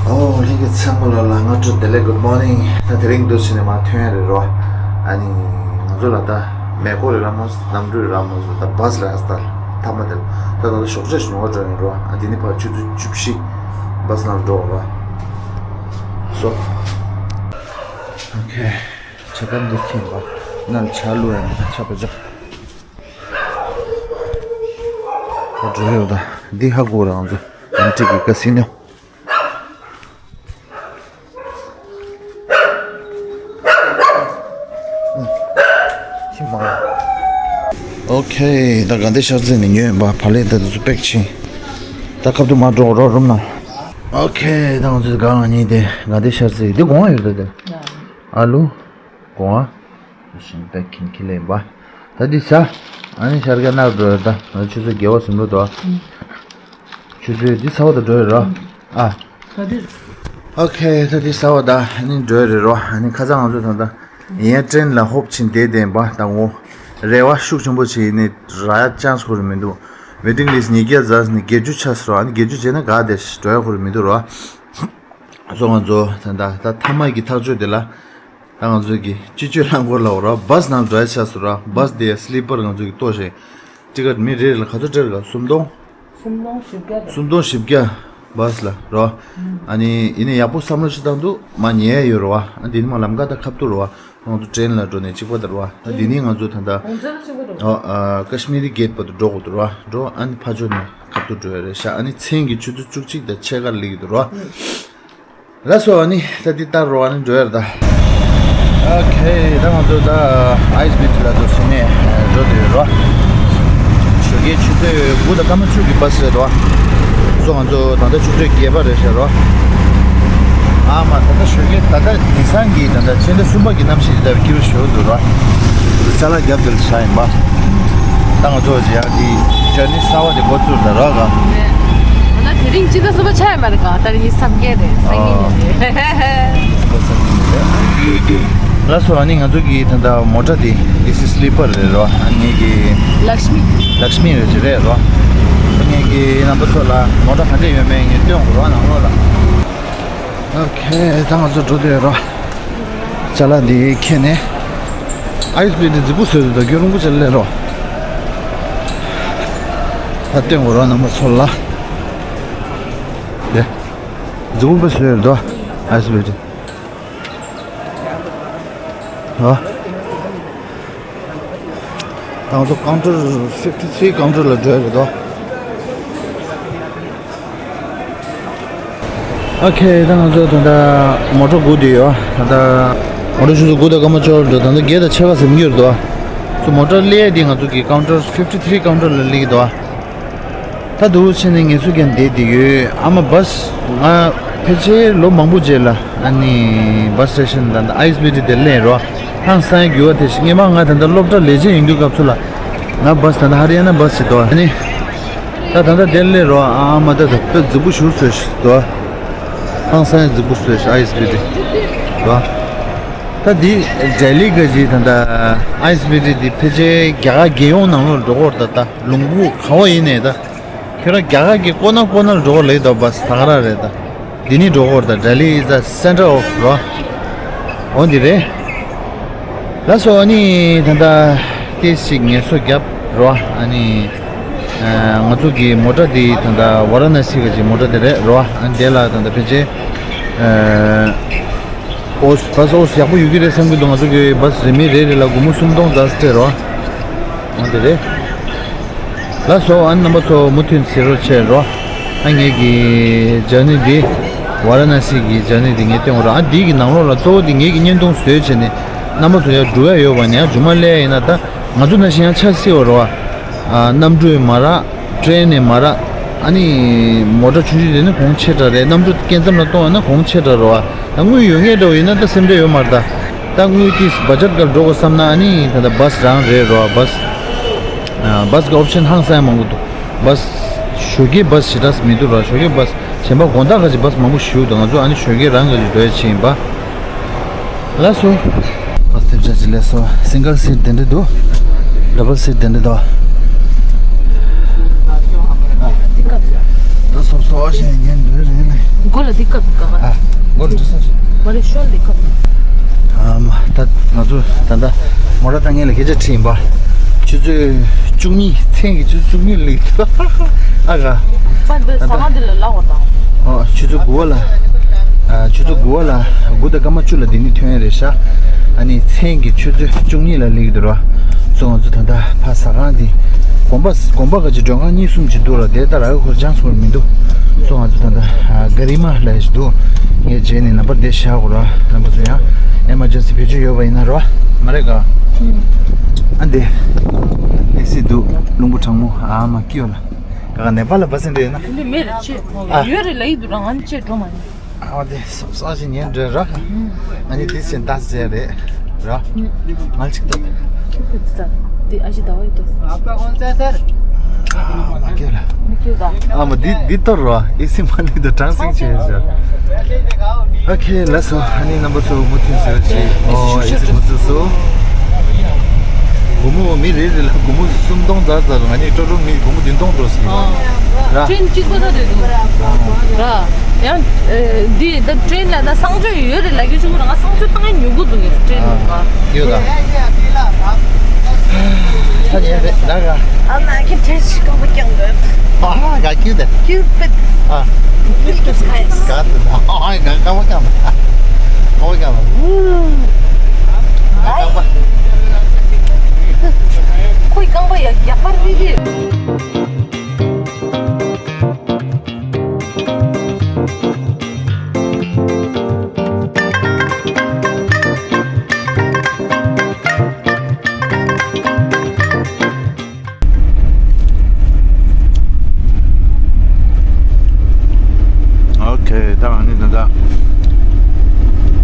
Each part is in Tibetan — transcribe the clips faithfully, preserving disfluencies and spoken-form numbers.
ཨོ་ལྷན་རྒྱས་ཚང་མ་ལ་ལ་སྔ་དྲོ་བདེ་ལེགས། Good morning། ད་དེ་རིང་འདུག་ཕྱིན་ནས་མ་ཐོན་ཡ་རེད་རོ། ཨ་ནི་ང་ཚོ་ལ་ད་མེ་འཁོར་རེད་ར་མ་གནམ་གྲུ་རེད་ར་མ་ཚོ་ད་བཱས་ལ་ཡ་ད་མཐའ་མ་དེ་ད་ད་ཞོགས་ཇ་ཞུ་བ་འགྲོ་ཡིན་རོ། ཨ་དེ་ནི་ཕར་ཆུ་ཚོད་བཅུ་བཞི་བཱས་ནང་འགྲོ་རོ། སོ། ཨོ་ཁེ། ཇ་ཀ་འདི་ཁེངས་པ་ནང་ཇ་བླུགས་ཡ་ནི་ཆ་པ་ཇ། ཁོ་འགྲོ་ཡོད་ད། འདི་ཧ་གོ་རང་ཚོ་ཡང་ཏིག་གི་ཀ་སི་ནོ། ཨོ་ཁེ། ད་དགའ་ལྡན་ཤར་རྩེ་ནས་ཉོས་ཡིན་པ། བག་ལེབ་དེ་ཚོ་པེག་བྱས། ད་ཁ་ཐུག་མ་འགྲོ་རོགས་རུམ་ན། ཨོ་ཁེ། ད་ང་ཚོ་དགའ་ང་གཉིས་དེ་དགའ་ལྡན་ཤར་རྩེ་འདི་དགོང་ཡོད་ད་དེ། ཨ་ལུ། གོང་ཨ། ཞིང་པའི་ཁྱིམ་ཁྱི་ལས་པ། ད་འདི་ས། ཨ་ནི་ཤར་ག་ནག་འགྲོ་ཡོད་ད། ང་ཆུ་ཚོད་བརྒྱད་པ་ཟིན་འགྲོ་དོ། ཆུ་ཚོད་འདི་ས་བ་དུ་འགྲོ་ཡོད་རོ། ཨ། ཨོ་ཁེ། ད་འདི་ས་བ་ད་ཨ་ནི་འགྲོ་ཡོད་རེད་རོ། ཨ་ནི་ཁ་སང་ང་ཚོ་ད་ད་ཡིན་ཡ་ཏྲེན་ལ་ཧོབ་ཕྱིན་བསྡད་བསྡད་པ་ད་ངོ་། རེ་བ་ཤུགས་ཆེན་པོ་བྱས་ནས་རག་ཡ་ཅན་སི་ཁོ་རེ་མི་འདུག་ཝེ་ཊིང་ལིསི་ཊི་ཉིས་བརྒྱ་ཟ་ནས་བརྒྱད་ཅུ་ཆགས་སོང་། ཨ་ནི་བརྒྱད་ཅུ་བྱས་ན་ག་དེ་འགྲོ་ཡ་ཁོ་རེ་མི་འདུག་རོ། སོ་ང་ཚོ་ད་ད་ད་མཐའ་མ་གི་ཐག་གཅོད་དེ་ལ། ད་ང་ཚོ་གི་སྤྱི་སྤྱོད་རླངས་འཁོར་ལ་འོ་ར་བཱས་ནང་འགྲོ་ཡ་ཆགས་སོང་ར། བཱས་དེ་ཡ་སི་ལི་པར་ང་ཚོ་གི་ལྟོས་ཤིག་ཊི་ཀེ་ཊི་མི་རེ་རེ་ལ་ག་ཚོད་སྤྲད་ར། སུམ་སྟོང་། སུམ་སྟོང་བཞི་བརྒྱ་རེད། སུམ་སྟོང་བཞི་བརྒྱ་བཱས་ལ་རོ། ཨ་ནི་ཡིན་ནའི་ཡག་པོ་བསམ་བློ་ཞིག་བཏང་འདུག་མ་ཉལ་ཡ་ཡོད་ར་བ། ཨ་འདི་ནི་མ་ལམ་ཀ་ད་ཁ་ཐུག་ར་བ། ང་ཚོ་ཊྲེན་ལ་འགྲོ་ནས་གཅིག་པ་ད་ར་བ། ཨ་འདི་ནི་ང་ཚོ་ད་ད་ཨོ་ཨ་ཀ་ཤི་མི་རི་གེ་ཊི་བར་དུ་འགྲོ་དགོས་འདུག་ར་བ། འགྲོ་ཨ་ནི་ཕ་ཇོ་ནས་ཁ་ཐུག་འགྲོ་ཡ་རེད་ཤག་ཨ་ནི་མཚན་གྱི་ཆུ་ཚོད་བཅུ་གཅིག་དང་ཕྱེད་ཀར་སླེབས་ཀྱི་འདུག་ར་བ། ལགས་སོ། ཨ་ནི་ད་འདི་ལྟར་རོ། ཨ་ནི་འགྲོ་ཡར་ད། ཨོ་ཁེ། ད་ང་ཚོ་ད་ཨའི་སི་བི་ཊི་ལ་འགྲོ་ཟིན་ནས་འགྲོ་དུས་རོ། ཞོགས་ཀའི་ཆུ་ཚོད་དགུ་དང་སྐར་མ་བཅུ་གི་བཱས་རེད་རོ། སོ་ང་ཚོ་ད་ལྟ་ཆུ་ཚོད་བརྒྱད་པ་རེད་ཤག་རོ། ཨ་མ་ད་ལྟ་ཞོགས་ཀའི་ད་ལྟ་དེང་སང་གི་ད་ལྟ་ཕྱི་ཟླ་གསུམ་པ་གི་གནམ་གཤིས་དེ་ལྟ་བུ་སྐྱིད་པོ་ཞིག་འདུག་རོ། ཅ་ལག་རྒྱབ་འདིར་བཞག་ཡིན་པ། ད་ང་ཚོ་ཡང་དེ་ཇར་ནི་གསར་བ་དེ་འགོ་ཚུགས་ད་རོགས་ག་ད་དེ་རིང་སྤྱི་ཟླ་གསུམ་པ་ཆགས་ཡོད་མ་རེད་ག་ད་རིང་ཉི་ཤུ་རྩ་བརྒྱད་རེད། སང་ཉིན་ཨ་རེད། ལགས་སོ། ཨ་ནི་ང་ཚོ་གི་ད་ལྟ་མོ་ཊ་དེ་དེ་སི་སི་ལི་པར་རེད་རོ། ཨ་ངེད་ཀྱི་ལག་ཤ་མི། ལག་ཤ་མི་རེད་ཅེ་རེད་རོ། ངེད་ཀྱི་རྣམ་པ་ཚོ་ལ་མོ་ཊ་ག་འདྲས་ཡོད་མེད་ངས་སྟོན་དགོས་རོ་ནང་ལོགས་ལ། ཨོ་ཁེ། ད་ང་ཚོ་འགྲོ་འདོད་རོ། ཅ་ལག་འདི་ཁྱེར་ནས། ཨའི་སི་བི་ཊི་འདི་རྫིག་པོ་བཟོས་འདུག་ད་རྒྱུན་རིང་པོ་ཅིག་སླེབས་རོ། ད་སྟོན་དགོས་རོ་རྣམ་པ་ཚོ་ལ། དེ། རྫིག་པོ་དཔེ་བཟོས་ཡོད་འདུག་ཨའི་སི་བི་ཊི། ཨ། ད་ང་ཚོ་ཀའུན་ཊར་ཕིབ་ཊི་ཐི་རི་ཀའུན་ཊར་ལ་འགྲོ་ཡ་རེད་དོ། ཨོ་ཁེ། ད་ང་ཚོ་ད་ལྟ་མོ་ཊ་སྒུག་བསྡད་ཡོད། ད་ལྟ་མོ་ཊ་ཆུ་ཚོད་དགུ་དང་སྐར་མ་བཅུ་འགྲོ། ད་ལྟ་བརྒྱད་དང་ཕྱེད་ཀ་ཟིན་གྱི་ཡོད་རེད་དོ། ཚོ་མོ་ཊ་སླེབས་ཡ་དེ་ང་ཚོ་གི་ཀའུན་ཊར་ཕིབ་ཊི་ཐི་རི་ཀའུན་ཊར་ལ་སླེབས་ཀྱི་འདུག་ད་འདུག་བྱས་ནས་ངལ་གསོ་རྒྱག་བསྡད་བསྡད་ཡོད། ཨ་མ་བཱས་ང་ཕལ་ཆེར་ལོ་མང་པོ་རྗེས་ལ་ཨ་ནི་བཱས་སི་ཊེ་ཤན་དང་ཨའི་སི་བི་ཊི་དེ་སླེབས་རོ། ཧང་སང་ཡ་འགྱུར་བ་དེ་ཞིག་སྔོན་མ་ང་ད་ལྟ་སློབ་གྲྭ་ལས་བྱེད་ཡིན་དུས་སྐབས་སུ་ལ་ང་བཱས་ད་ལྟ་ཧ་རི་ཡ་ན་བཱས་ཞིག་འདུག་ཨ་ནི་ད་ད་ལྟ་དེ་སླེབས་རོ། ཨ་མ་ད་ད་དཔེ་རྫིག་པོ་ཞིག་བཟོས་ཤིག་འདུག་ཧང་སང་ཡ་རྫིག་པོ་བཟོས་ཤིག་ཨའི་སི་བི་ཊི་འདུག་ད་འདི་ལྡི་ལི་ག་ཅིག་ད་ལྟ་ཨའི་སི་བི་ཊི་འདི་ཕལ་ཆེར་རྒྱ་གར་རྒྱལ་ཡོངས་ནང་ལོགས་འགྲོ་གི་ཡོད་རེད། ད་ལྟ་ལུང་པ་ག་བ་ཡིན་ནའི་ད། ཁྱོད་རང་རྒྱ་གར་གྱི་ཀོ་ན་ཀོ་ནར་འགྲོ་གི་ལབ་ཡོད་པ། ད་ག་རང་རེད་ད། འདི་ནི་འགྲོ་གི་ཡོད་རེད་ད། Delhi is the center of རོ། འོ་འདི་རེད། ལགས་སོ། ཨ་ནི་ད་ལྟ་ཏོག་ཙམ་ངལ་གསོ་བརྒྱབ་རོ། ཨ་ནི་ཨ་ང་ཚོ་གི་མོ་ཊ་འདི་ད་ལྟ་ཝ་ར་ཎ་སི་ག་ཅིག་མོ་ཊ་འདི་རེད་རོ། ཨ་ནི་དེ་ལ་ད་ལྟ་ཕལ་ཆེར་ཨ་ཨོས་བཱས་ཨོས་ཡག་པོ་ཡོད་ཀྱི་རེད་བསམ་གྱི་འདུག་ང་ཚོ་གི་བཱས་རིན་མེད་རེ་རེ་ལ་སྒོར་མོ་སུམ་སྟོང་ཙམ་སྤྲད་རོ། འོ་དེ་རེད། ལགས་སོ། ཨ་རྣམ་པ་ཚོ་མུ་མཐུད་གཟིགས་རོགས་བྱེད་རོ། ཨ་ངེད་ཀྱི་ཇར་ནི་འདི་ཝ་ར་ཎ་སི་གི་ཇར་ནི་འདི་ངས་སྟོན་རོ། ཨ་འདི་གི་ནང་ལོགས་ལ་གཙོ་བོ་འདི་ངེད་ཀྱི་བརྙན་ཐུང་བཟོས་བྱས་ནས་རྣམ་པ་ཚོ་ཡར་འགྲོ་ཡ་ཡོད་པ་ནས་ཡར་མཇུག་མ་སླེབས་ཡིན་ན་ད་ང་ཚོ་ནང་བཞིན་ཡང་ཆ་སྲིད་པ་རོ། ཨ་གནམ་གྲུ་ཡང་མ་རག་ཊྲེན་ནས་མ་རག་ཨ་ནི་མོ་ཊ་ཆུང་ཆུང་དེ་ནི་གོང་ཆེ་དྲགས་རེད། གནམ་གྲུ་སྐས་མཚམས་ལ་གཏོང་བ་ན་གོང་ཆེ་དྲགས་རེད་བ། ད་དངུལ་ཡོད་མཁན་འདྲ་བོ་ཡིན་ན་ད་སེམས་ཁྲལ་ཡོད་མ་རེད་ད། ད་དངུལ་ཏིས་བ་ཇེཊ་སྒང་འགྲོ་དགོས་བསམ་ན་ཨ་ནི་ད་ལྟ་བཱས་རང་རེད་རེད་བ། བཱས་ཨ་བཱས་གི་ཨོབ་ཤན་ཧང་སང་མང་པོ་འདུག་བཱས་ཞོགས་ཀའི་བཱས་ཞེ་དྲགས་མི་འདུག་ར། ཞོགས་ཀའི་བཱས་གཞན་པ་དགོང་དག་ག་ཅིག་བཱས་མང་པོ་ཞིག་འདུག་ང་ཚོ་ཨ་ནི་ཞོགས་ཀའི་རང་ག་ཅིག་འགྲོ་ཡ་ཆེ་ཡིན་པ། ལགས་སོ། བཱས་ཐེབས་ཆ་ཅིག་སླེབས་སོང་། སིང་གལ་སིཊ་དེ་འདྲ་འདུག་ཌབ་བལ་སིཊ་དེ་འདྲ་འདུག་ད་སོབ་སོབ་བྱས་ཉན་འདོད་རེད་ལེ། མགོ་ལ་ འདི་སྐབས་ཀ་ཨ། མགོ་འདྲི་ས་ཞིག་མ་རེད་ཤོར་འདི་སྐབས། ཨ་མ་ད་ང་ཚོ་ད་ལྟ་མོ་ཊ་བཏང་མཁན་ལ་སྐད་ཆ་དྲིས་ཡིན་པ། ཆུ་ཚོད་བཅུ་གཉིས་མཚན་གྱི་ཆུ་ཚོད་བཅུ་གཉིས་ལ་ཨ་ག་པ་འདི་ཟ་ཁང་འདི་ལ་ལ་འོ་དང་། ཨོ་ཆུ་ཚོད་དགུ་པ་ལ། ཨ་ཆུ་ཚོད་དགུ་པ་ལ་དགུ་དང་སྐར་མ་བཅུ་ལ་འདི་ནས་ཐོན་ཡ་རེད་ཤག་ཨ་ནི་མཚན་གྱི་ཆུ་ཚོད་བཅུ་གཉིས་ལ་སླེབས་ཀྱི་འདུག་ར། སོ་ང་ཚོ་ད་ལྟ་ཕ་ཟ་ཁང་འདི་དགོན་པ་དགོན་པ་ག་ཅིག་མགྲོན་ཁང་གཉིས་གསུམ་ཅིག་འདུག་ར། དེ་ལྟར་ར་ཧོར་ཅང་སོར་མི་འདུག་སོ་ང་ཚོ་ད་ལྟ་ག་རི་མ་ལ་ཞིག་འདུག་ངས་རྗེས་ནས་ནམ་བར་དེ་བཞག་གོ་ར། རྣམ་པ་ཚོ་ཡང་ཨེ་མར་ཇེན་སི་བེད་སྤྱོད་ཡོད་པ་ཡིན་ན་ར། མ་རེད་ག་ཨ་འདི་ཨེ་སི་འདུག་རླུང་བུ་གྲང་མོ་ཨ་མ་སྐྱིད་ཡོད་ལ། ག་ག་ནེ་པ་ལ་བ་སེ་འདྲ་ཡོད་ན། འདི་མེད་རེད་ཆེ། ཨ། ཡོད་རེད་ལ་ཡིད་དུ་རང་ཨ་ནི་ཆེ་འགྲོ་མ་ཡིན། ཨ་དེ་སོ་སོ་ཞིག་ཉན་འདྲ་ར། ང་ནི་དེ་ཚེ་ད་ཟེར་རེད་ར། ང་ལ་ཅིག་ལྟ། དེ་ཨ་ཞི་ཟླ་བ་ཡི་ཏོ། आपका कौन सा है सर? ཨ་མ་སྐྱོ་ལ། མི་སྐྱོ་ད། ཨ་མ་འདི་འདི་ལྟར་ར་ཨེ་སི་མ་ནི་ད་གྲང་སིང་ཆེ་ཟེར། ཨོ་ཁེ་ལགས་སོ། ཨ་ནི་རྣམ་པ་ཚོ་མུ་མཐུད་ཟེར་ཅིག་ཨོ་ཨེ་སི་མུ་མཐུད་སོ། སྒོར་མོ་མི་རེ་རེ་ལ་སྒོར་མོ་སུམ་སྟོང་ཙམ་ཙམ་ང་གཉིས་སྤྲོ་སྤྲོ་མི་སྒོར་མོ་བདུན་སྟོང་འགྲོ་ཟིན་ར། ཀྲེན་གཅིག་པོ་ད་རེད་འདུག་ར། ཡང་འདི་ད་ཀྲེན་ལ་ད་གསང་སྤྱོད་ཡོད་རེད་ལབ་ཀྱི་བྱུང་ར། ང་གསང་སྤྱོད་བཏང་ཡ་ཉོ་གི་འདུག་ངས་ཀྲེན་ལ་ཡོད་ད། ད་ཉན་རེད་ད་ག་ཨ་མ་ཁྱེད་ཀྲེན་ཞིག་གང་པོ་ཀྱང་འདོད། ཨ་ག་ཀྱུ་ད་ཀྱུ་པད། ཨ་ཀྱུ་པད་སྐའི་ག་ད་ཨ་ག་ག་པོ་ཀྱང་ད་ག་པོ་ཀྱང་ད། ཨ་ག་པ། ཁོའི་རྐང་པ་ཡ་རྒྱག་པ་རི་རི། ཨོ་ཁེ། ད་ང་ནི་ད་ལྟ་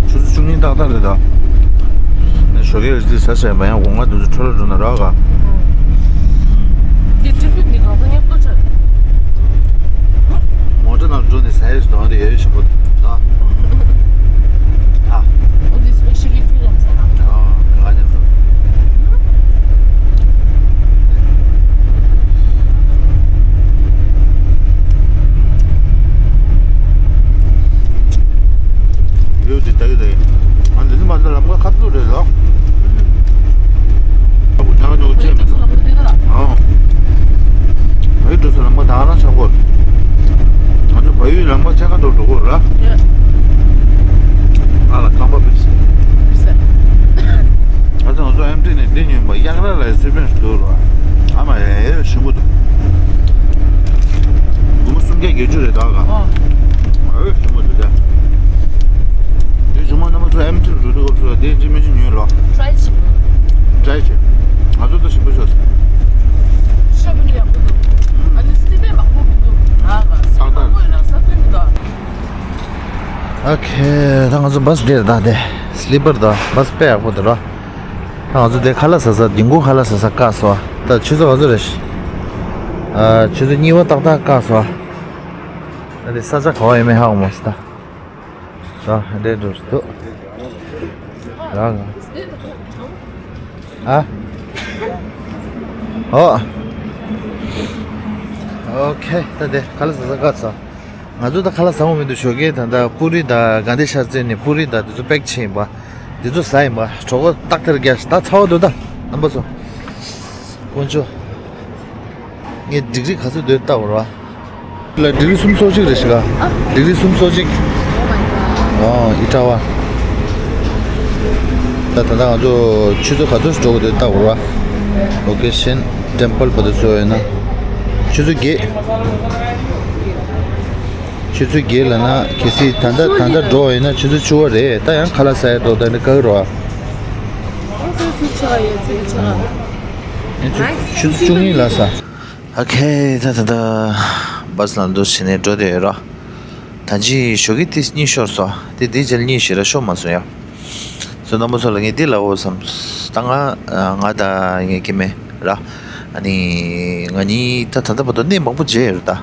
ཆུ་ཚོད་བཅུ་གཉིས་ཏག་ཏག་རེད་ད། ནས་ཞོགས་ཀས་རི་ཟ་བྱས་པ་ཡང་འོང་བ་དུས་ཚོད་འཕྲོ་བརླག་འགྲོ་ན་རག་ག་འདི་ཊི་ཕིན་འདི་གང་ཚང་ཉེར་བདོ་ཆགས། མོ་ཊ་ནང་འགྲོ་ནས་ཟ་ཡས་སུ་དོང་དེ་ཡོད་ཞིམ་པོ་ད། ཨ། འོ་འདི་སི་པེ་ཤལ་ཊི་ཕིན་ལ་ཟ་ན། ཨ་ག་ཉེར་བདོ། ཡོད་དེ་ད་གི་ད་གི་ང་འདི་ནི་མ་འདི་ལམ་ཁ་ཁ་ཐུག་རེད་ལོ། ཨ་ཁུ་ད་ག་ནོ་ཅེ་མི་ཚོ་ཨ། བལ་ཡུལ་འགྲོ་ས་ལམ་ཁ་ད་ག་རང་ཆགས་གོ་ང་ཚོ་བལ་ཡུལ་ལམ་ཁ་ཆགས་ཁ་འགྲོ་འགྲོ་གོ་ར། ཨ་ལ་ཁང་པ་བིབ་སི། ང་ཚོ་ང་ཚོ་ཨེམ་ཊི་ནས་འདི་ཉོས་པ་གཡག་ར་ལ་སི་པན་སི་འདུག་ར། ཨ་མ་ཡ་ཡ་ཞིམ་པོ་འདུག་སྒོར་མོ་སུམ་བརྒྱ་བརྒྱད་ཅུ་རེད་ད་ག་ཨ། ཨོ་ཞིམ་པོ་འདུག་ད། དེ་ཇུ་མ་རྣམ་པ་ཚོ་ཨེམ་ཊི་རུ་འགྲོ་སྐབས་སུ་དེ་འཇི་མི་འཇི་ཉོས་ལོ། ཊི་རའི་བྱེད། ཊི་རའི་བྱེད། ང་ཚོ་ད་ཞིམ་པོ་ཤོག་ཤ་བུ་ནི་ཡག་པོ་འདུག་ཨ་ནི་སི་པན་མང་པོ་མི་འདུག་ཨ་ག་སི་པན་མང་པོ་ཡོད་ན་ས་ཐོན་འདུག་ཨ་ཁེ། ད་ང་ཚོ་བ་སི་འདིར་ད་དེ་སི་ལི་པར་ད་བ་སི་དཔེ་ཡག་པོ་འདུག་ར། ད་ང་ཚོ་དེ་ཁ་ལག་ཟ་ས་དིང་གུ་ཁ་ལག་ཟ་ས་བཀག་སོང་། ད་ཆུ་ཚོད་ག་ཚོད་རེད། ཨ་ཆུ་ཚོད་གཉིས་པ་ཏག་ཏག་བཀག་སོང་། ད་དེ་ས་ཆ་ག་བ་ཡོད་མེད་ཧ་གོ་མ་སོང་ད། ད་འདྲེ་འགྲོ་འདུག་ཨ། ཨོ། ཨོ་ཁེ། ད་དེ་ཁ་ལག་ཟ་ས་བཀག་སོང་། ང་ཚོ་ད་ཁ་ལག་ཟ་འོང་མི་འདུག་ཞོགས་ཀས་ད་ལྟ་པུ་རི་དང་གྷན་དྷི་ཤར་རྩེ་ནས་པུ་རི་དང་དེ་ཚོ་པེག་བྱས་ཡིན་པ། དེ་ཚོ་ཟ་ཡིན་པ། གྲོད་ཁོག་ཏག་ཏག་རྒྱག་ད་ཚ་བ་འདུག་ད་རྣམ་པ་ཚོ། དཀོན་མཆོག་ངས་ཌིག་རི་ག་ཚོད་འདོད་ལྟ་བར་བ། ལ་ཌིག་རི་སུམ་སོ་གཅིག་རེད་ཤི་ག་ཨ། ཌིག་རི་སུམ་སོ་གཅིག Oh my god. ཨོ་ཨི་ཊ་བ། ད་ད་ད་ང་ཚོ་ཆུ་ཚོད་ག་ཚོད་འགྲོ་གི་འདོད་ལྟ་བར་བ། ལོ་ཀེ་ཤན་ཊེམ་པལ་བར་དུ་ཚོ་ཡོད་ན། ཆུ་ཚོད་བརྒྱད། ཆུ་ཚོད་བརྒྱད་ལ་ན་གལ་སྲིད་ད་ལྟ་ད་ལྟ་འགྲོ་བ་ཡིན་ན་ཆུ་ཚོད་བཅུ་པ་རེད། ད་ཡང་ཁ་ལག་ཟ་ཡ་འགྲོ་ད་ནི་བཀག་རོགས། ཆུ་ཚོད་བཅུ་གཉིས་ལ་ཟ། ཨ་ཁེ་ད་ད་ད་བ་སི་ལ་འདུག་བྱས་ནས་འགྲོ་བསྡད་ཡོད་ར། ད་ཅི་ཞོགས་ཀས་དེ་གཉིད་ཤོར་སོང་། དེ་དེ་རྗེས་གཉིད་ཞེ་དྲག་ཤོར་མ་སོང་ཡ། སོ་རྣམ་པ་ཚོ་ལ་ངས་འདི་ལབ་འོ་བསམ། ད་ང་ང་དང་ངའི་སྐྱེ་དམན་ར། ཨ་ནི་ང་གཉིས་ད་ད་ལྟ་བར་དུ་གནས་མང་པོ་མཇལ་ཡོད་རེད་ད།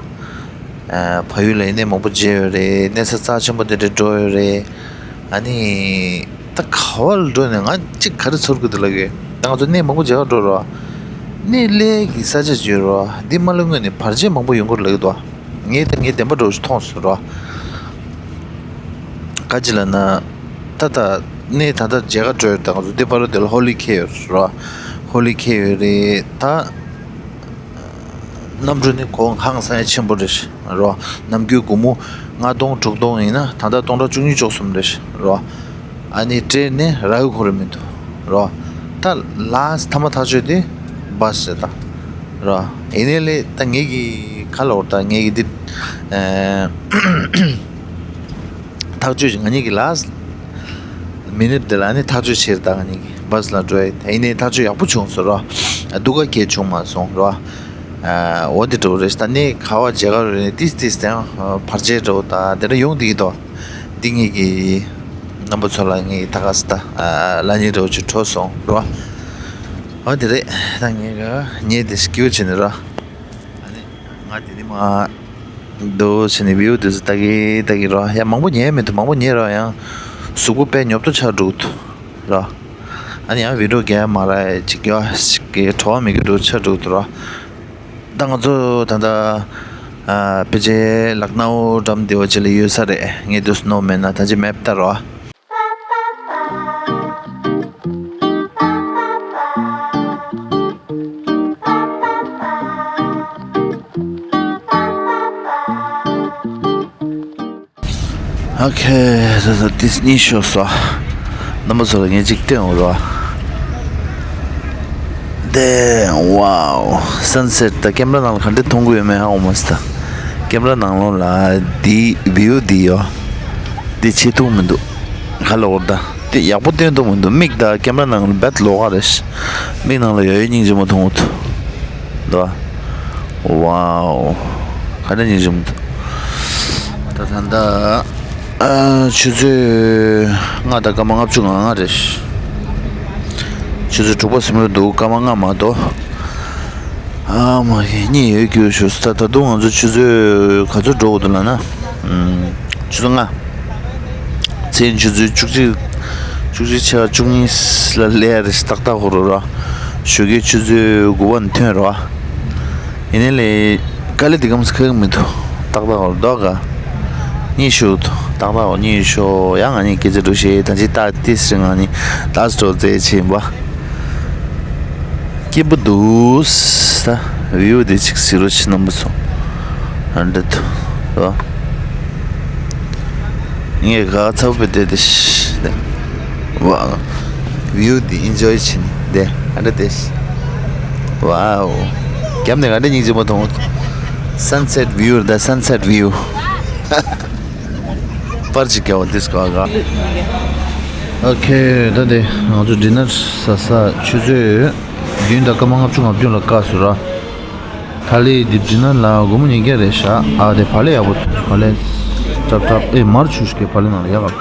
ཨ་ཕ་ཡུལ་ལ་ཡང་གནས་མང་པོ་མཇལ་ཡོད་རེད། གནས་ས་རྩ་ཆེན་པོ་དེ་འདྲ་འགྲོ་ཡོད་རེད། ཨ་ནི་ད་ག་བ་ལ་འགྲོ་ནས་ང་གཅིག་ག་རེ་ཚོར་གི་འདུག་ལབ་གི། ད་ང་ཚོ་གནས་མང་པོ་མཇལ་བར་འགྲོ་རོགས། གནས་ལས་ཀྱི་ས་ཆ་ཅིག་ཡོད་རོགས། འདི་མ་ལ་སྔོན་ནས་བར་ཆད་མང་པོ་ཡོང་གི་རེད་ལབ་གི་འདུག་ངས་ད་ངའི་བདེན་པ་འདྲ་བོ་ཞིག་མཐོང་སོང་རོགས། ག་ཅི་ལབ་ན། ད་ད་གནས་ད་ལྟ་མཇལ་ཁ་སྤྲོད་ད་ང་ཚོ་འདི་ཕ་རོ་དེ་ལ་ཧོ་ལི་ཁེལ་ཡོད་རེད་རོ། ཧོ་ལི་ཁེལ་ཡོད་རེད་ད། གནམ་གྲུ་ནི་གོང་ཧང་སང་ཡ་ཆེན་པོ་རེད་རོ། ནམ་རྒྱུན་སྒོར་མོ་ལྔ་སྟོང་དྲུག་སྟོང་ཡིན་ན་ད་ལྟ་སྟོང་ཕྲག་བཅུ་གཉིས་བཅུ་གསུམ་རེད་རོ། ཨ་ནི་ཊེན་ནི་རག་གི་ཁོ་རེ་མི་འདུག་རོ། ད་ལཱ་སི་ཊི་མཐའ་མ་ཐག་ཆོད་དེ་བཱ་སི་རེད་ད་རོ། ཡིན་ནའི་ལས་ད་ངེད་ཀྱི་ཁ་ལོར་ད་ངེད་ཀྱི་འདི་ཨེ། ཐག་གཅོད་ང་གཉིས་ཀྱི་ལཱ་སི་ཊི་མི་ནིཊ་དེ་ལ་ནི་ཐག་གཅོད་བྱེད་ད་ང་གཉིས་ཀྱི་བཱ་སི་ལ་འགྲོ་ཡ་ཡིན་ནའི་ཐག་གཅོད་ཡག་པོ་བྱུང་སོང་རོ། སྡུག་ག་གལ་བྱུང་མ་སོང་རོ། འོ་དེ་འདྲ་བོ་རེད། ད་གནས་ག་བ་མཇལ་ཁ་རེད་ནས་ཏིས་ཏིས་དེ་བར་ཆད་འདྲ་བོ་ད་དེ་འདྲ་ཡོང་བསྡད་ཀྱི་འདུག་འདི་ངེད་ཀྱི་རྣམ་པ་ཚོ་ལ་ངས་ད་ག་ས་ད་ལ་ཉིན་འདྲ་བོ་ཅིག་བྲོས་སོང་རོ། འོ་དེ་རེད། ད་ངས་ག་ཉལ་དེ་སྐྱིད་པོ་བྱས་ནས་རོ། ཨ་ནི་ང་དེ་ནི་མ་འདུག་བྱས་ནས་བིའུ་དེ་ཚོ་ལྟ་གི་ལྟ་གི་རོ། ཡ་མང་པོ་ཉལ་མི་འདུག་མང་པོ་ཉལ་རོགས་ཡང་གཟུགས་པོ་དཔེ་ཉོབ་ཏོ་ཆགས་འགྲོ་གི་འདུག་རོ། ཨ་ནི་ཡང་བི་ཌིའོ་རྒྱག་མ་ར་ཅིག་ཡོ་ཅིག་གི་བྲོ་བ་མི་དགོས་འགྲོ་ཆགས་འགྲོ་གི་འདུག་རོ། ད་ང་ཚོ་ད་ལྟ་ཨ་ཕལ་ཆེར་ལག་ནའུ་འགྲམ་དེ་བ་ཅིག་ལ་ཡོད་ས་རེད། ངས་དུས་སུ་ནོར་མེད་ན་ད་ཅི་མེབ་ལྟ་རོ། ཨོ་ཁེ། ད་ད་ཏིས་གཉིས་ཤོག་སོ། རྣམ་པ་ཚོ་ལ་ངས་གཅིག་སྟོན་འོ་རོ། དེ་ཝའོ། སན་སེཊ་ད་ཀེམ་ར་ནང་ལ་ག་འདྲ་མཐོང་གི་ཡོད་མེད་ཧ་གོ་མ་སི་ད། ཀེམ་ར་ནང་ལོགས་ལ་དེ་བིའུ་དེ་ཡོད། དེ་ཆེ་ཐུག་མི་འདུག་ག་ལ་འོར་ད། དེ་ཡག་པོ་སྟོན་ཐུབ་མི་འདུག་མིག་དང་ཀེམ་ར་ནང་ལ་རྦད་ལོགས་ཀ་རེད། མིག་ནང་ལ་ཡོད་ཡོད་སྙིང་རྗེ་མོ་མཐོང་འོ་ཐུ། འདུག་བ། ཝའོ། ག་འདྲ་སྙིང་རྗེ་མོ་འདུག་ད་ད་ད། ཨ་ཆུ་ཚོད་ལྔ་དང་སྐར་མ་ལྔ་བཅུ་ང་ལྔ་རེད། ཆུ་ཚོད་དྲུག་པ་ཟིན་འགྲོ་འདུག་སྐར་མ་ལྔ་མ་གཏོགས། ཨ་མ་གི་གཉིད་ཡོད་རྒྱུ་ཞུ་ད། ད་དུང་ང་ཚོ་ཆུ་ཚོད་ག་ཚོད་འགྲོ་དགོས་འདུག་ལབ་ན། ཨུམ། ཆུ་ཚོད་ལྔ། མཚན་ཆུ་ཚོད་བཅུ་གཅིག་བཅུ་གཅིག་ཆ་བཅུ་གཉིས་ལ་སླེབས་ཡ་རེད་ཏག་ཏག་ཧོ་རོ་རོ། ཞོགས་ཀའི་ཆུ་ཚོད་དགུ་པ་ནས་ཐོན་རོ། ཡིན་ནའི་ལས་དཀའ་ལས་འདི་གམ་ཁག་མི་འདུག་ཏག་ཏག་ཧོ་རོ་འདུག་ག་གཉིད་ཤོག་ཏག་ཏག་ཧོ་གཉིད་ཤོག་ཡང་ང་གཉིས་སྐད་ཆ་འགྲོ་ཤེས་ད་ཅི་ཏག་ཏིས་རེ་ང་གཉིས་ལ་སི་ཊི་རོ་ཙེ་ཆེན་པ། སྐྱིད་པོ་འདུག་ད་བིའུ་དེ་ཅིག་གཟིགས་རོགས་བྱེད་རྣམ་པ་ཚོ། ཨ་འདྲ་འདུག་རོ། ངས་ག་ཚ་བོ་བལྟས་ཏེ་ཤི་ནས། ཝའོ། བིའུ་འདི་ཨིན་ཇོའི་བྱེད་ནས་བསྡད་ཨ་འདྲ་བལྟས་ཤི། ཝའོ། རྒྱབ་ནས་ག་འདྲ་སྙིང་རྗེ་མོ་མཐོང་། སན་སེཊ་བིའུ་རེད་ད་སན་སེཊ་བིའུ། པར་ཅིག་རྒྱག་འོ་འདིས་ག་ག་ཨོ་ཁེ། ད་དེ་ང་ཚོ་ཌི་ནར་ཟ་ས་ཆུ་ཚོད་བདུན་དང་སྐར་མ་ལྔ་བཅུ་ང་བདུན་ལ་བཀག་སོང་ར། ད་ལི་འདི་འདི་ན་ལ་སྒོར་མོ་ཉིས་བརྒྱ་རེད་ཤག་ཨ་དེ་བག་ལེབ་ཡག་པོ་འདུག་བག་ལེབ་ཀྲབ་ཀྲབ་ཨེ་མར་ཆུ་ཞིག་གི་བག་ལེབ་ནང་ལ་ཡག་ག་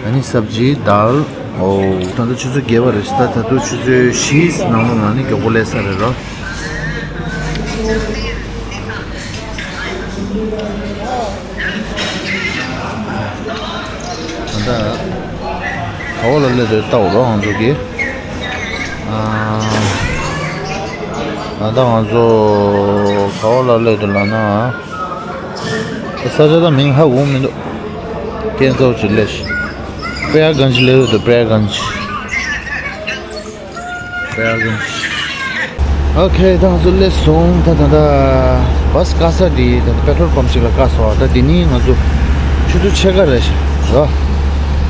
ཨ་ནི་སབ་ཇི་དཱལ། ཨོ་ད་ལྟ་ཆུ་ཚོད་བརྒྱད་པ་རེད་ཤག་ད་ད་དུང་ཆུ་ཚོད་བཞིའི་ནང་ལོགས་ལ་ནི་མགྱོགས་པོ་སླེབས་ས་རེད་ར། ད་ལྟ་ག་བ་ལ་སླེབས་འདུག་ལྟ་འོ་རོགས་ང་ཚོ་གི་ཨ་ད་ལྟ་ང་ཚོ་ག་བ་ལ་སླེབས་འདུག་ལབ་ན། ས་ཆ་ད་མིང་ཧ་གོ་མི་འདུག་སྐད་གཙོ་བོ་ཅིག་སླེབས་ཤག་པྲ་ཡ་གན་ཇི་སླེབས་འདུག་པྲ་ཡ་གན་ཇི། ཨོ་ཁེ། ད་ང་ཚོ་སླེབས་སོང་། ད་ད་ད་བཱ་སི་བཀག་ས་འདི་ད་ད་པེ་ཊྲོལ་པམ་ཅིག་ལ་བཀག་སོང་། ད་འདི་ནི་ང་ཚོ་ཆུ་ཚོད་ཕྱེད་ཀ་རེད་ཤག་ར།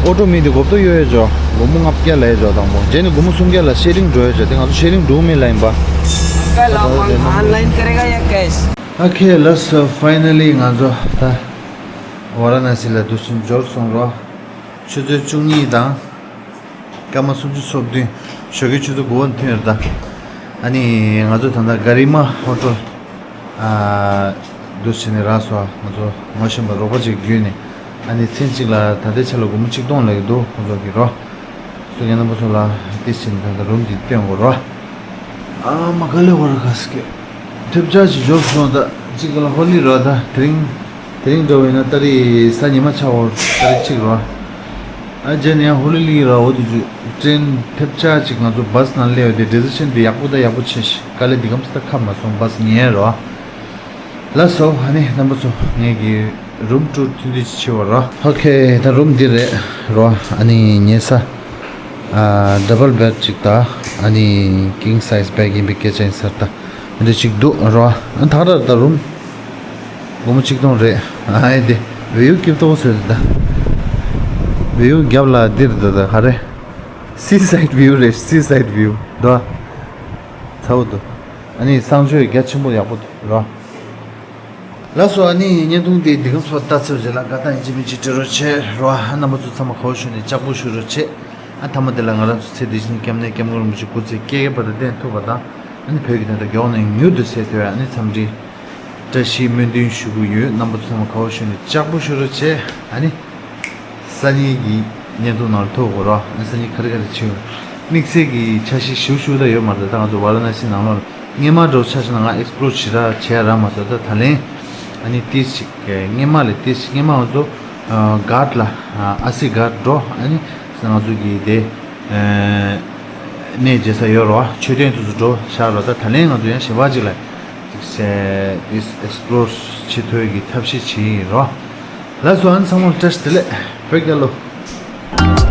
ཨོ་ཊོ་མི་འདི་སྒོར་མོ་གཡོ་ཡོད་ཅོ། སྒོར་མོ་ལྔ་བརྒྱ་ལ་ཡོད་ཅོ་དང་པོ། རྗེས་ནས་སྒོར་མོ་སུམ་བརྒྱ་ལ་ཤེ་རིང་འགྲོ་ཡོད་ཅོ། དེ་ང་ཚོ་ཤེ་རིང་འགྲོ་མི་ལ་ཡིན་པ། कल आप ऑनलाइन करेगा या कैश? ཨོ་ཁེ། ལགས་སོ། ཕའི་ནལ་ལི་ང་ཚོ་ད་ཝ་ར་ཎ་སི་ལ་འདུག་སེ་འབྱོར་སོང་རོ། ཆུ་ཚོད་བཅུ་གཉིས་དང་སྐར་མ་སུམ་ཅུ་སོ་བདུན། ཞོགས་ཀའི་ཆུ་ཚོད་དགུ་པ་ཐོན་ཡོད་ད། ཨ་ནི་ང་ཚོ་ད་ལྟ་ག་རི་མ་ཧོ་ཊེལ་ཨ་འདུག་སེ་ནས་རག་སོང་། ང་ཚོ་ངོ་ཤེས་པ་རོགས་པ་ཅིག་བརྒྱུད་ནས་ཨ་ནི་མཚན་གཅིག་ལ་ད་ལྟའི་ཆ་ལ་སྒོར་མོ་ཆིག་སྟོང་ལབ་ཀྱི་འདུག་ཁོང་ཚོ་གི་རོ། སོ་ངའི་རྣམ་པ་ཚོ་ལ་ཏིས་བྱས་ནས་ད་ལྟ་རུམ་འདི་སྟོན་དགོས་རོ། ཨ་མ་ག་ལེ་བར་ག་སི་ཀེ། ཐེབས་ཆག་ཅིག་འབྱོར་སོང་ད། གཅིག་ལ་ཧོ་ལི་རོ་ད། དེ་རིང་དེ་རིང་འགྲོ་བས་ན་ཏ་རིག་གཟའ་ཉི་མ་ཆ་བོར་ཏ་རིག་གཅིག་རོ། ཨ་རྗེས་ནས་ཡང་ཧོ་ལི་ལི་རོ་འོ་དུ་ཅུ། ཏྲེན་ཐེབས་ཆག་ཅིག་ང་ཚོ་བཱ་སི་ནང་སླེབས་ཡོད་དེ་ཌི་སི་ཤན་དེ་ཡག་པོ་ད་ཡག་པོ་ཆེ་ཤི། དཀའ་ལས་འདི་གམ་སི་ད་ཁ་མ་སོང་བཱ་སི་ཉལ་རོ། ལགས་སོ། ཨ་ནི་རྣམ་པ་ཚོ་ངས་ཀྱི། རུམ་ཊུར་ཐུང་ཐུང་ཅིག་བྱེད་པ་ར། ཨོ་ཁེ། ད་རུམ་འདི་རེད་ར། ཨ་ནི་ཉལ་ས་ཨ་ཌབ་བལ་བེཌ་ཅིག་དང་། ཨ་ནི་ཀིང་སའིཛ་བེཌ་ཡིན་པའི་སྐད་ཆ་ཡིན་ས་རེད། ད་འདི་ཅིག་འདུག་ར། ཨ་ད་ར་ད་རུམ་སྒོར་མོ་ཆིག་སྟོང་རེད། ཨ་ཨེ་དེ་བེའུ་སྐྱིད་པོ་བཟོས་ད། བེའུ་རྒྱབ་ལ་འདིར་ད་ད་ག་རེ། སི་སའིཌ་བིའུ་རེད། སི་སའིཌ་བིའུ་འདུག་ཨ། ཚ་བོ་འདུག་ཨ་ནི་གསང་སྤྱོད་རྒྱ་ཆེན་པོ་ཡག་པོ་འདུག་ར། ལགས་སོ། ཨ་ནི་བརྙན་ཐུང་འདི་འདི་ག་ཙམ་ལྟ་ཚར་བའི་རྗེས་ལ་དགའ་སྣང་ཡིན་གཅིག་མིན་གཅིག་སྤྲོད་རོགས་བྱེད་རོགས། ཨ་རྣམ་པ་ཚོ་ཚང་མ་དགའ་བོ་བྱུང་ནས་ལྕགས་པོ་ཞུ་རོགས་བྱེད། ཨ་མཐའ་མ་དེ་ལ་ང་རང་ཚོ་ཚེ་འདི་ཕྱི་གཉིས་ཀྱི་སྐྱབས་གནས་སྐྱབས་མགོན་རིན་པོ་ཆེ་སྐུ་ཚེ་བསྐལ་བརྒྱའི་བར་དུ་བརྟན་ཐུབ་པ་དང་། ཨ་ནི་བོད་ཀྱི་བདེན་མཐའ་མགྱོགས་ནས་མྱུར་དུ་གསལ་ཐུབ་པའི་ཨ་ནི་འཚམས་འདྲི་བཀྲ་ཤིས་སྨོན་འདུན་ཞུ་གི་ཡོད། རྣམ་པ་ཚོ་ཚང་མ་དགའ་བོ་བྱུང་ནས་ལྕགས་པོ་ཞུ་རོགས་བྱེད། ཨ་ནི། སང་ཉིན་གྱི་བརྙན་ཐུང་ནང་ལ་ཐུག་དགོས་རོགས། ཨ་སང་ཉིན་ག་རེ་ག་རེ་བྱེད། དམིགས་བསལ་གྱི་འཆར་གཞི་ཞུ་ཞུ་ད་ཡོད་མ་རེད། ད་ང་ཚོ་ཝཱ་ར་ཎ་སི་ནང་ལོགས་ལ་སྔས་མ་འགྲོ་ཆ་བཞག་ན་ང་ཨེག་སི་པོ་ལོར་བྱེད་ར་བྱེད་ར་མ་སོང་། ད་ད་ལན་ཨ་ནི་ཏིས་ཅིག་སྔས་མ་ལས་ཏིས་ཅིག་སྔས་མ་ང་ཚོ་གྷ་ཊ་ལ་ཨ་སི་གྷ་ཊ་འགྲོ། ཨ་ནི་ང་ཚོ་གི་དེ་གནས་མཇལ་ས་ཡོད་རོགས། མཆོད་རྟེན་དེ་ཚོ་འགྲོ་བཞག་རོགས། ད་ད་ལན་ང་ཚོ་ཡང་གཞན་པ་ཅིག་ལ་ཏིས་ཨེག་སི་པོ་ལོར་བྱེད་ཐུབ་ཀྱི་ཐབས་ཤེས་བྱེད་ཡིན་རོགས། ལགས་སོ། ཨ་ནི་ཚང་མ་བཀྲ་ཤིས་བདེ་ལེགས། བོད་རྒྱལ་ལོ།